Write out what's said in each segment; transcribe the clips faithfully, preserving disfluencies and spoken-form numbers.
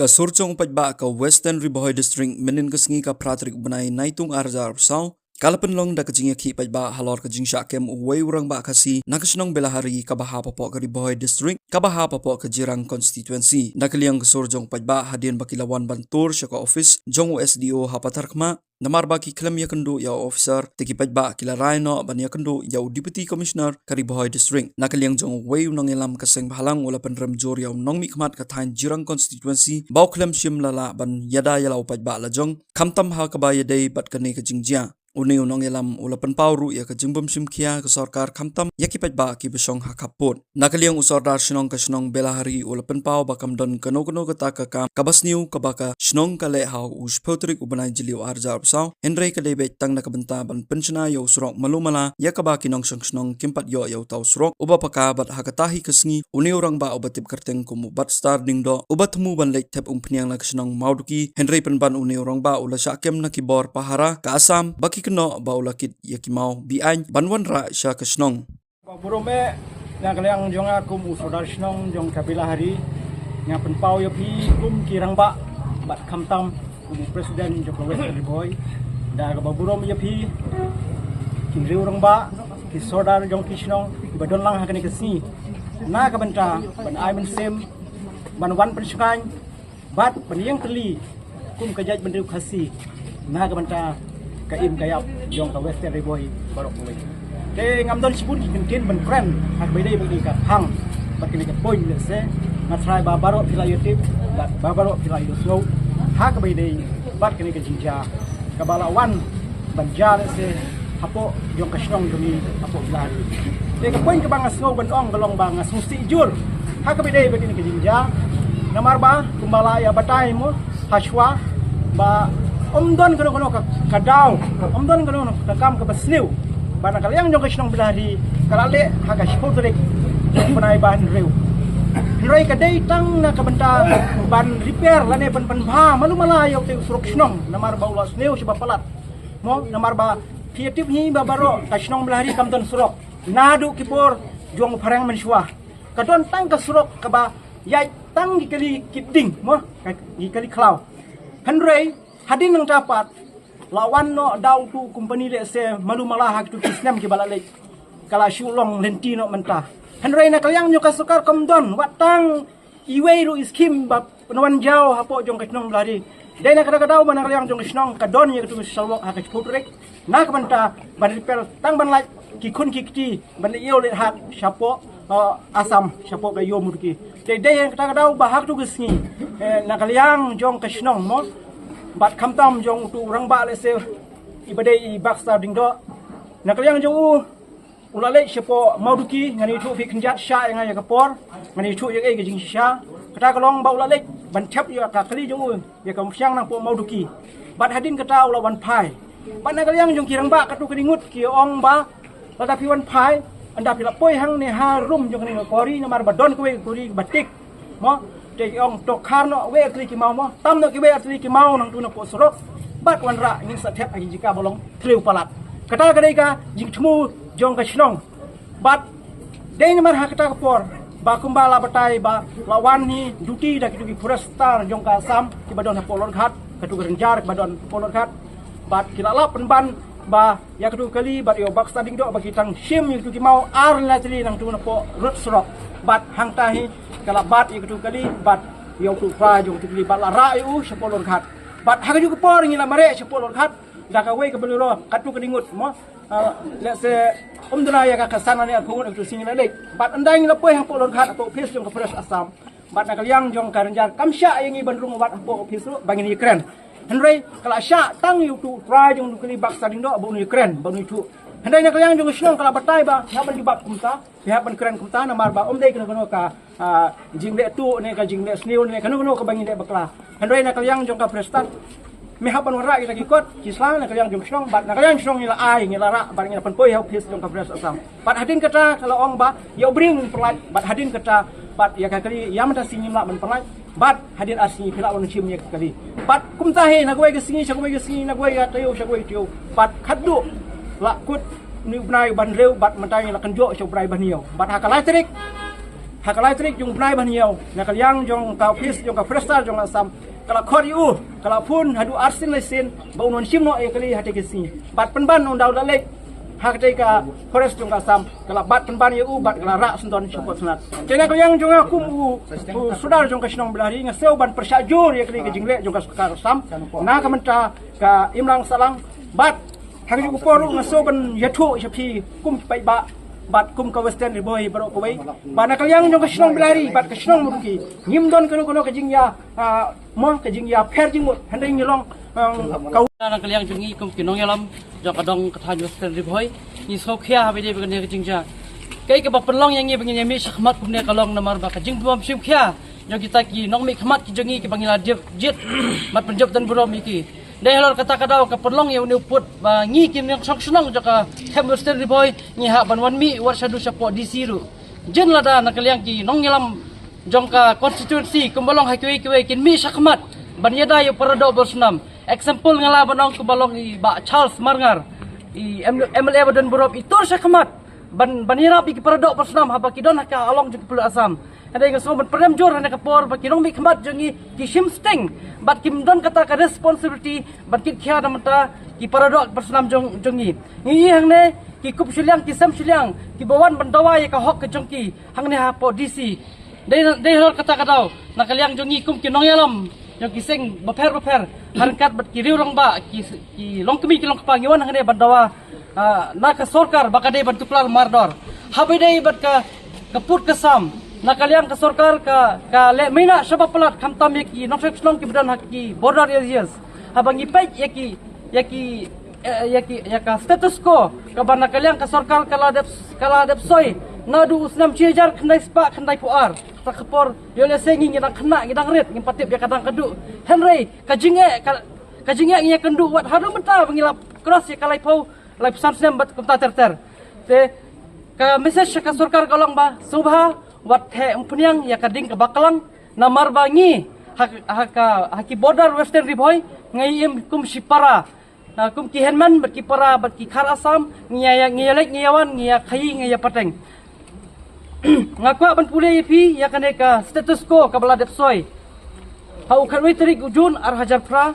Ka sur jong u paidbah ka Western Ri Bhoi District mynhynnin ka sngi ka phra tarik u bnai Naitung arhajar arphew saw ka la pynlong da ka jingïakhih paidbah halor ka jingshah kem uwei u rangbah Khasi na ka shnong Belahari kaba hap hapoh ka Ri Bhoi District kaba hap hapoh ka Jirang Constituency. Na ka liang ka sur jong u paidbah hadien ba ki la wan ban tur sha ka ophis jong u S D O ha Patharkhmah namar ba ki khlem ïakynduh ïa u officer, te ki paidbah ki la rai noh ban ïakynduh ïa u Deputy Commissioner ka Ri Bhoi District. Na ka liang jong uwei u nongïalam ka seng bhalang u la pynrem jur ïa u nongmihkhmat ka thaiñ Jirang Constituency ba u khlem shym la lah ban ïada ïa la u paidbah lajong, khamtam ha kaba ïadei bad kane ka jingjia. Une u nongïalam u la pynpaw ruh ïa ka jingbymshim khia ka sorkar khamtam ïa ki paidbah kiba shong ha khappud. Na ka liang u Sordar Shnong ka shnong Belahari u la pynpaw ba kam don kano kano kata ka kam kaba sniew kaba ka shnong ka leh ha u shiphew tarik u bnai Jylliew arhajar arphew saw, hynrei ka dei beit tang na ka bynta ban pynshna ïa u surok Malumala ïa kaba ki nongshong shnong kim pat ïoh ïa uta u surok uba paka. Bad ha kata hi ka sngi une u rangbah uba tip kyrteng kum u Batstar Diengdoh uba thmu ban leit thep umphniang na ka shnong Mawduki, hynrei pynban une u rangbah u la shah kem na ki bor pahara ka Assam ba ki kynnoh ba u la kit ïa ki maw be-aiñ ban wanrah sha ka shnong. Khublei burom eh, na ka liang jong nga kum u Sordar Shnong jong ka Belahari, nga pynpaw ïa phi kum ki rangbah bad khamtam kum u President jong ka West Ri Bhoi. Da kaba burom ïa phi ki riew rangbah, ki sordar jong ki shnong kiba don lang ha kane ka sngi na ka bynta ban ai mynsiem, ban wan pynshngaiñ bad ban ïeng tylli kum ka jaitbynriew Khasi na ka bynta ka im ka ïap jong ka Western Ri Bhoi baroh kawei. Te ngam don shibun ki kyntien ban kren ha kaba ïadei bad kane ka phang bad kane ka point, lehse nga tharai ba baroh phi la ïohtip bad ba baroh phi la ïohsngew ha kaba ïadei bad kane ka jingjia kaba la wan ban jia, lehse hapoh jong ka shnong jong ngi hapoh Belahari. Te ka point kaba nga sngew ban ong ka long ba nga sngewsih jur ha kaba ïadei bad kane ka jingjia, namar ba kumba la ïa batai mo hashwa ba ym don kano kano ka, ka daw, ym don kano kano ka kam kaba sniew ba na ka liang jong ka shnong Belahari ka la leh ha ka shiphew tarik u bnai ba hynriew. Hynrei ka dei tang na ka bynta ban repair lane ban pynbha Malumala ïa uta u surok shnong namar ba u la sniew shibun palat. Mo, namar ba phi tip hi ba baroh ka shnong Belahari kam don surok naduh ki por jong u phareng mynshuwa. Ka don tang ka surok kaba ïaid tang ki kali ki ding, mo, ka, ki kali khlaw. Hynrei hadien nangta pat la wan noh da utu u company, lehse Malumala, ha kitu ki snem kiba la leit ka la shu long lynti noh mynta. Hynrei na ka liang jong ka sorkar kam don wat tang iwei ruh i skim ba pynwan jaw hapoh jong ka shnong Belahari. Dei na kata ka daw ba na ka liang jong ka shnong ka don ïa katu ka shalwok ha ka shiphew tarik na ka bynta ban repair tang ban lait ki khun ki kti ban ïew leit hat shapoh, eh, Assam, shapoh ka ïew Mawduki. Te dei na kata ka daw ba ha katu ka sngi, eh, na ka liang jong ka shnong mo bad khamtam jong utu u rangbah, lehse i ba dei i Bakstar Diengdoh, na ka liang jong u u la leit shapoh Mawduki. Ngan ïathuh phi khyndiat sha ïa nga ïa ka por, ngan ïathuh ïa kaei ka jingshisha. Kata ka long ba u la leit ban thep ïa ka kali jong u ïa ka umphniang nangpoh Mawduki. Bad hadien kata u la wan phai. Bad na ka liang jong ki rangbah katu ka dei ngut ki ong ba lada phi wan phai, ynda phi la poi hangne ha rum jong kane ka kori, namar ba don kawei ka kori ba tik. Mo, te ki ong to khar noh wei ar tylli ki maw mo, tam noh ki wei ar tylli ki maw nangtu napoh surok. Bad wanrah ngin sa thep ha ki jaka ba long thliew palat. Kata ka dei ka jingthmu jong ka shnong. Bad dei namar ha kata ka por ba kumba la batai ba la wan hi duty da kitu ki forester jong ka Assam kiba don hapoh Lorghat, katu ka ranger kiba don hapoh Lorghat. Bad ki la lap pynban ba ïa katu kali bad ïa u Bakstar Diengdoh ba ki tang shim ïa katu ki maw ar lai tylli nangtu napoh rud surok. Bad hangta hi ka la bat ïa katu kali bad ïa utu u trai jong katu kali bad la rah ïa u shapoh Lorghat. Bad ha kajuh ka por ngi la mareh shapoh Lorghat da kawei ka Bolero katu ka dei ngut mo. Ah, lehse ym duna ïa ka khatsan lane arphew ngut ha katu ka sngi la leit. Bad ynda ngi la poi hapoh Lorghat hapoh office jong ka Forest Assam, bad na ka liang jong ka ranger kam shah ïa ngi ban rung wat hapoh office ruh ba ngin ïakren. Hynrei ka la shah tang ïa utu u trai jong utu u kali Bakstar Diengdoh ba un ïakren, ba un ïathuh. Hynrei na ka liang jong ka shnong ka la batai ba phi hap ban jubab kumta, phi hap ban kren kumta namar ba ym dei kano kano ka, ah, jingleh tuh ne ka jingleh sniew ne kano kano kaba ngin leh bakla. Hynrei na ka liang jong ka forester me hap ban wanrah kita ki kot ki sla na ka liang jong ka shnong bad na ka liang shnong ngi la ai, ngi la rah bad ngi la pynpoi ha office jong ka Forest Assam. Bad hadien kata ka la ong ba ïa u briew ngin pynlait, bad hadien kata bad ïa ka kali ïa mynta sngi ngim lah ban pynlait, bad hadien ar sngi phi lah ban shim ïa ka kali. Bad kumta hi na kawei ka sngi sha kawei ka sngi, na kawei ka taïew sha kawei ka taïew. Bad khatduh la kut une u bnai ba hynriew bad mynta ngi la kynjoh sha u bnai ba hynñiew. Bad ha ka lai tarik Ha ka lai tarik jong u bnai ba hynñiew, na ka liang jong ka ophis jong ka Forester jong ka Assam, ka la khot ïa u, ka la phone haduh arsien laisien ba un wan shim noh ïa kali ha kata ka sngi. Bad pynban un daw da leit ha kata ka forest jong ka Assam, ka la bat pynban ïa u bad ka la rah syndon shapoh Sngap. Te na ka liang jong nga kum u, u sordar jong ka shnong Bellary, nga sngew ban pyrshah jur ïa kali ka jingleh jong ka sorkar Assam na ka bynta ka imlang sahlang. Bad ha kajuh ka por ruh nga sngew ban ïathuh sha phi kum ki paidbah bad kum ka Western Ri Bhoi baroh kawei, ba na ka liang jong ka shnong Bellary bad ka shnong Mawryngki, ngim don kano kano ka jingïa, ah, mo, ka jingïapher jingmut, hynrei ngi long, ah, ka. Na ka liang jong ngi kum ki nongïalam jong ka dong ka thaiñ Western Ri Bhoi, ngi sngewkhia ha ba ïadei bad kane ka jingjia. Kaei kaba pynlong ïa ngi ba ngin ïa mih shakhmat kumne ka long namar ba ka jingbym shim khia jong kita ki nongmihkhmat ki jong ngi kiba ngi la jied, jied bad pynjop don burom ïa ki. Dei halor kata ka daw ka pynlong ïa une u pud ba ngi ki nongshong shnong jong ka thaiñ Western Ri Bhoi ngi hap ban wan mih wat shaduh shapoh D C ruh. Jin lada na ka liang ki nongïalam jong ka constituency kumba long ha kiwei kiwei kin mih shakhmat ban ïada ïa u para doh bor snam. Example nga lah ban ong kumba long i Bah Charles Marngar, i M-, M L A ba don burom, i tur shakhmat ban, ban ïarap ïa ki para doh bor snam haba ki don ha ka along jong ka pule Assam. Hynrei nga sngew ban pyrshah jur ha kane ka por ba ki nongmihkhmat jong ngi ki shim sting bad kim don kata ka responsibility ban kit khia na ka bynta ki para doh bor snam jong, jong ngi. Ngi ïohi hangne ki kup shiliang ki sem shiliang kiba wan ban dawa ïa ka hok ka jong ki hangne hapoh D C. Dei, dei halor kata ka daw na ka liang jong ngi kum ki nongïalam jong ki seng bapher bapher, ha ryngkat bad ki riew rangbah, ki, ki longkmie ki longkpa, ngi wan hangne ban dawa, ah, na ka sorkar ba ka dei ban tuklar mardor. Ha ba ïadei bad ka, ka pud ka sam, na ka liang ka sorkar ka, ka leh mynta shaba palat khamtam ïa ki nongshong shnong kiba don ha ki border areas. Haba ngi peit ïa ki, ïa ki, eh, ïa ki, ïa ka status quo kaba na ka liang ka sorkar ka la dep, ka la dep soi naduh u snem shi hajar khyndai spah khyndai phew ar. Kata ka por ïoh lehse ngi, ngi dang khynnah, ngi dang rit, ngim pat tip ïa ka dang ka duh. Hynrei ka jingeh, ka, ka jingeh ngi ïakynduh wat haduh mynta ba ngi la cross ïa ka laiphew, laiphew san snem bad kumta ter ter. Te ka message sha ka sorkar ka long ba sngewbha wat theh umphniang ïa ka ding kaba klang namar ba ngi ha, ha ka, ha ki border Western Ri Bhoi ngi im kum shipara, ah, kum ki hynmen bad ki para bad ki khar Assam, ngi ïa, ngi ïa leit, ngi ïa wan, ngi ïa khaii, ngi ïa pateng. Nga kwah ban pule ïa phi ïa kane ka status quo kaba la dep soi. Ha u khatwei tarik u June ar hajar phra,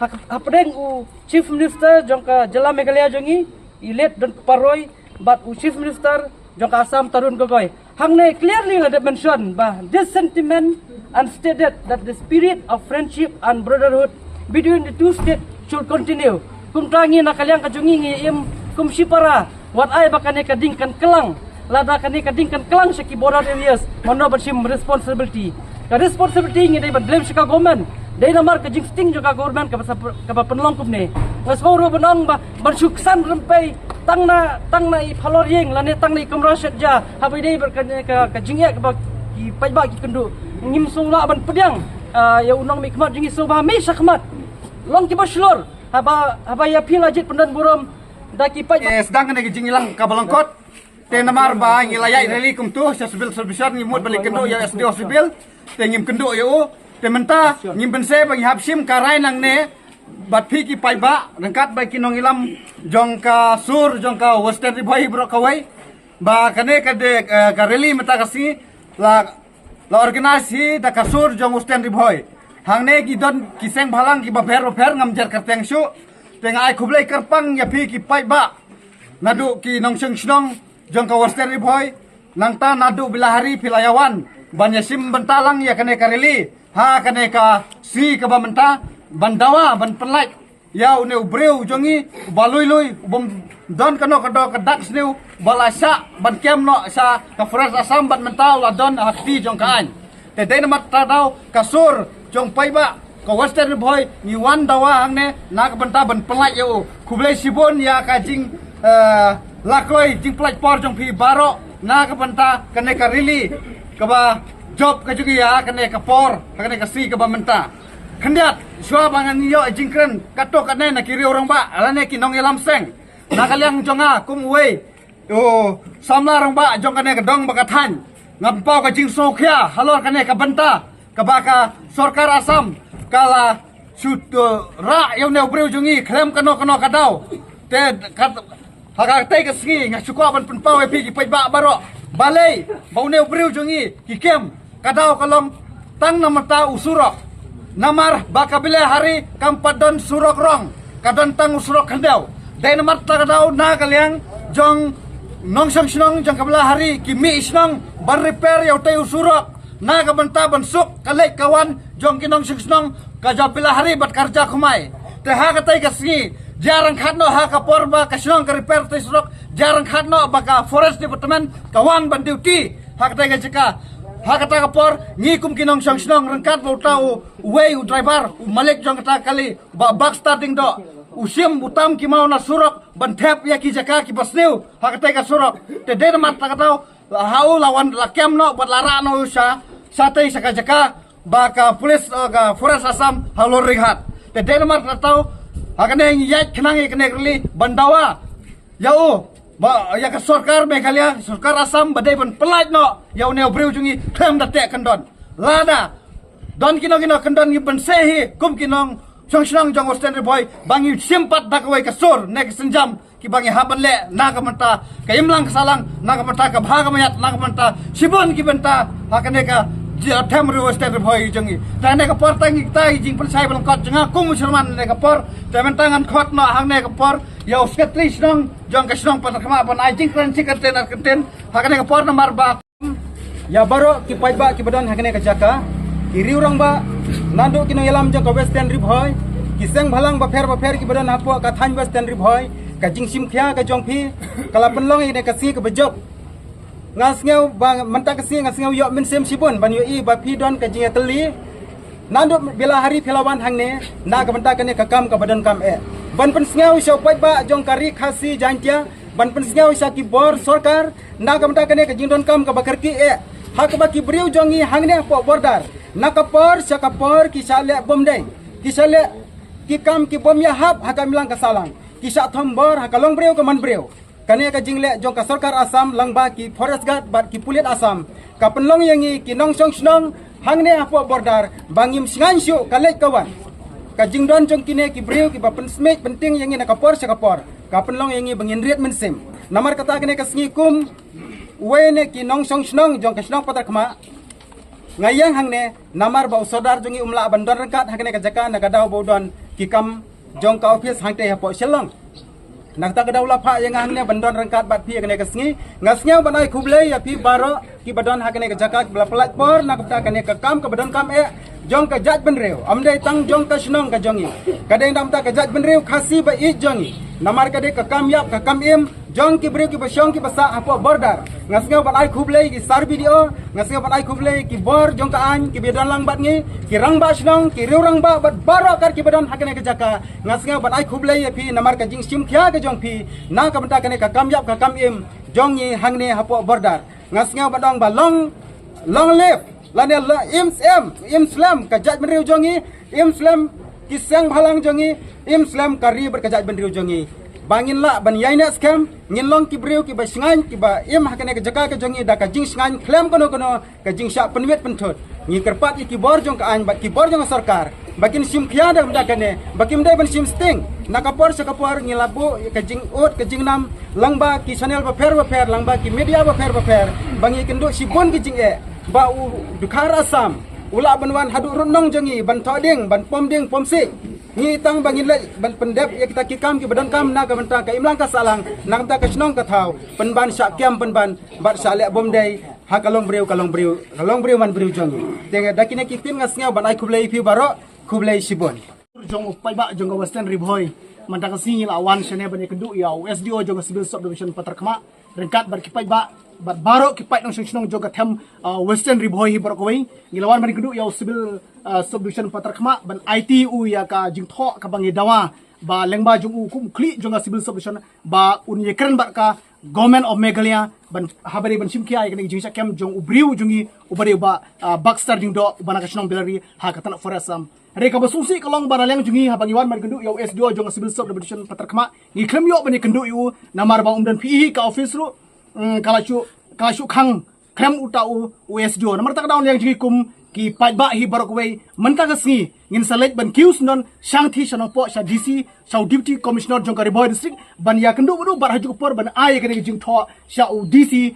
ha, hapdeng u Chief Minister jong ka jylla Meghalaya jong ngi, i late Don Kpar Roy, bad u Chief Minister jong ka Assam Tarun Gogoi. Hangne clearly la dep mention ba this sentiment and stated that the spirit of friendship and brotherhood between the two states should continue. Kumta ngi na ka liang ka jong ngi ngi im kum shipara wat ai ba kane ka ding kan klang. Lada kane ka ding kan klang sha ki border areas, mano ban shim responsibility? Ka responsibility ngi dei ban blame sha ka government. Dei namar ka jingsting jong ka government kaba sa, kaba pynlong kumne. Nga sngew ruh ban ong ba ban shu ksan rympei tang na, tang na i phalor ïing lane tang na i kamra shet ja ha ba ïadei bad ka, ka, ka jingeh kaba ki paidbah ki kynduh. Ngim sngew lah ban pdiang, ah, ïa u nongmihkhmat jong ngi, sngewbha mih shakhmat. Long kiba shlur haba, haba ïa phi la jied pyndon burom da ki paidbah. Eh, sdang kane ka jingïalang kaba lyngkot. Te namar ba ngi la ïaid rally kumtu sha Civil Service Station, ngi mut ban leit kynduh ïa u S D O Civil. Te ngim kynduh ïa u. Te mynta ngim pynse ba ngi hap shim ka rai nangne bad phi ki paidbah ryngkat bad ki nongïalam jong ka sur jong ka Western Ri Bhoi baroh kawei, ba kane ka dei, eh, ka rally mynta ka sngi la, la organise hi da ka sur jong Western Ri Bhoi. Hangne ki don ki seng bhalang kiba pher bapher, ngam jer kyrteng shuh. Te nga ai khublei kyrpang ïa phi ki paidbah naduh ki nongshong shnong jong ka Western Ri Bhoi. Nangta naduh Bilahari phi la ïa wan ban ïa shim bynta lang ïa kane ka rally ha kane ka sngi kaba mynta, ban dawa ban pynlait ïa une u briew jong ngi uba lui lui, u bym don kano kano ka dak sniew, ba la shah ban kem noh sha ka Forest Assam bad mynta u la don ha kti jong ka aiñ. Te dei namar kata ka daw ka sur jong paidbah ka Western Ri Bhoi ngi wan dawa hangne na ka bynta ban pynlait ïa u. Khublei shibun ïa ka jing, eh, la kloi jingpynlait por jong phi baroh na ka bynta kane ka rally kaba jop ka jong ngi ha kane ka por, ha kane ka sngi kaba mynta. Khyndiat shuwa ba ngan ïoh jingkren katto katne na ki riew rangbah lane ki nongïalam seng, na ka liang jong nga kum uwei u samla rangbah jong kane ka dong bad ka thaiñ, nga pynpaw ka jingsngewkhia halor kane ka bynta kaba ka sorkar Assam ka la shu, uh, rah ïa une u briew jong ngi khlem kano kano ka daw. Te ka, ha katei ka sngi nga shu kwah ban pynpaw ïa phi ki paidbah baroh Balei ba une u briew jong ngi ki kem, ka daw ka long tang na mynta u surok. Namar ba ka Bilahari kam pat don surok rong, ka don tang u surok khyndew. Dei namar kata ka daw na ka liang jong nongshong shnong jong ka Bilahari ki mih shnong ban repair ïa utei u surok, na ka bynta ban suk ka leit ka wan jong ki nongshong shnong ka jong Bilahari bad ka Raja Khumai. Te ha katei ka sngi, jia ryngkat noh ha ka por ba ka shnong ka repair utei u surok, jia ryngkat noh ba ka Forest Department ka wan ban duty ha katei ka jaka. Ha kata ka por ngi kum ki nongshong shnong ryngkat bad uta u, uwei u driver, u malik jong kata ka kali, Bah Baxter Diengdoh, u shim u tam ki maw na surok ban thep ïa ki jaka kiba sniew ha katei ka surok. Te dei namar kata ka daw ha u la wan la kem noh bad la rah noh sha, shatei sha ka jaka ba ka police, uh, ka Forest Assam halor Rynghad. Te dei namar kata ka daw ha kane ngi ïaid khnang ïa kane ka rally ban dawa ïa u, ba ïa ka sorkar Meghalaya, sorkar Assam ba dei ban pyllait noh ïa une u briew jong ngi khlem da teh kyndon. Lada don kino kino kyndon ngi ban seh hi kum ki nongshong shnong jong Western Ri Bhoi ba ngi shim pat da kawei ka sur ne ka sienjam kiba ngi hap ban leh na ka bynta ka imlang ka sahlang, na ka bynta ka bha ka maiat, na ka bynta shibun ki bynta ha kane ka jylla them ri Western Ri Bhoi jong ngi. Te ha kane ka por tang ïa kita ki jingpynshai ba lyngkot jong nga kum u chairman ha kane ka por. Te mynta ngan khot noh ha kane ka por ïa u secretary shnong jong ka shnong Patharkhmah ban ai jingkren shi kyntien ar kyntien ha kane ka por namar ba ïa baroh ki paidbah kiba don ha kane ka jaka, ki riew rangbah, naduh ki nongïalam jong ka Western Ri Bhoi, ki seng bhalang bapher bapher kiba don hapoh ka thaiñ Western Ri Bhoi, ka jingshim khia ka jong phi ka la pynlong ïa kane ka sngi kaba jop. Nga sngew ba mynta ka sngi nga sngew ïoh mynsiem shibun ban ïohi ba phi don ka jingïatylli naduh Bilahari phi la wan hangne na ka bynta kane ka kam kaba donkam eh, ban pynsngew sha u paidbah jong ka Ri Khasi Jaiñtia, ban pynsngew sha ki bor sorkar na ka bynta kane ka jingdonkam kaba kyrkieh eh, ha kaba ki briew jong ngi hangne hapoh border na ka por sha ka por ki shah leh bym dei, ki shah leh ki kam ki bym ïahap ha ka imlang ka sahlang, ki shah thombor ha ka longbriew ka manbriew. Kane ka jingleh jong ka sorkar Assam lyngba ki forest guard bad ki pulit Assam ka pynlong ïa ngi ki nongshong shnong hangne hapoh border ba ngim shngaiñ shuh ka leit ka wan. Ka jingdon jong kine ki briew kiba pynsmit pynting ïa ngi na ka por sha ka por ka pynlong ïa ngi ba ngin rit mynsiem. Namar kata kane ka sngi kum uwei na ki nongshong shnong jong ka shnong Patharkhmah, nga ïeng hangne namar ba u sordar jong ngi um lah ban don ryngkat ha kane ka jaka na ka daw ba u don ki kam jong ka office hangtei hapoh Shillong. Na kata ka daw la phah ïa nga hangne ban don ryngkat bad phi ha kane ka sngi. Nga sngew ban ai khublei ïa phi baroh kiba don ha kane ka jaka kiba la pyllait por na ka bynta kane ka kam kaba donkam eh jong ka jaitbynriew, ym dei tang jong ka shnong ka jong ngi, ka dei na ka bynta ka jaitbynriew Khasi ba ïeit jong ngi. Namar ka dei ka kam ïap ka kam im jong ki briew kiba shong kiba sah hapoh border. Nga sngew ban ai khublei ki sar B D O, nga sngew ban ai khublei ki bor jong ka aiñ kiba don lang bad ngi, ki rangbah shnong, ki riew rangbah bad baroh kat kiba don ha kane ka jaka. Nga sngew ban ai khublei ïa phi namar ka jingshim khia ka jong phi na ka bynta kane ka kam ïap ka kam im jong ngi hangne hapoh border. Nga sngew ban ong ba long, long live lane long, im slem, im slem ka jaitbynriew jong ngi, im slem ki seng bhalang jong ngi, im slem ka ri bad ka jaitbynriew jong ngi. Ba ngin lah ban ïaineh skhem, ngin long ki briew kiba shngaiñ kiba im ha kane ka jaka ka jong ngi da ka jingshngaiñ khlem kano kano ka jingshah pynwit pynthut. Ngi kyrpad ïa ki bor jong ka aiñ bad ki bor jong ka sorkar ba kin shim khia da ka bynta kane, ba kim dei ban shim sting. Na ka por sha ka por ngi la buh ïa ka jingud ka jingnam lyngba ki channel bapher bapher, lyngba ki media bapher bapher, ba ngi kynduh shibun ki jingeh ba u Dkhar Assam u lah ban wan haduh rud nong jong ngi ban thoh ding, ban pom ding pom sih. Ngi tang ba ngin leit ban pyndep ïa kita ki kam kiba donkam na ka bynta ka imlang ka sahlang, na ka bynta ka shnong ka thaw, pynban shah kem pynban bad shah leh bym dei ha ka longbriew, ka longbriew, ka longbriew manbriew jong ngi. Te da kine ki ktien nga sngew ban ai khublei ïa phi baroh, khublei shibun. Jong u paidbah jong ka Western Ri Bhoi, mynta ka sngi ngi la wan shane ban ïakynduh ïa u S D O jong ka Civil Subdivision Patharkhmah ryngkat bad ki paidbah bad baroh ki paid nongshong shnong jong ka them, uh, Western Ri Bhoi hi baroh kawei. Ngi la wan ban ïakynduh ïa u Civil, uh, Subdivision Patharkhmah ban aiti u ïa ka jingthoh kaba ngi dawa ba lyngba jong u kum u khlieh jong ka Civil Subdivision ba un ïakren bad ka Government of Meghalaya ban haba dei ban shim khia ïa kane ka jingshah kem jong u briew jong ngi uba dei u Bah, ah, Baxter Diengdoh uba na ka shnong Bilahari ha ka tnat Forest Assam. Hynrei kaba sngewsih ka long ba na liang jong ngi haba ngi wan ban kynduh ïa u S D O jong ka Civil Subdivision Patharkhmah ngi khlem ïoh ban ïakynduh ïa u namar ba um don phi hi ka office ruh, mm, ka la shu, ka la shu khang khlem uta u, u S D O. Namar kata ka daw na liang jong ngi kum ki paidbah hi baroh kawei mynta ka sngi ngin sa leit ban kiew syndon shangthie sha Nongpoh sha D C, sha u Deputy Commissioner jong ka Ri Bhoi District ban ïakynduh bad u bad ha kajuh ka por ban ai ïa kane ka jingthoh sha u D C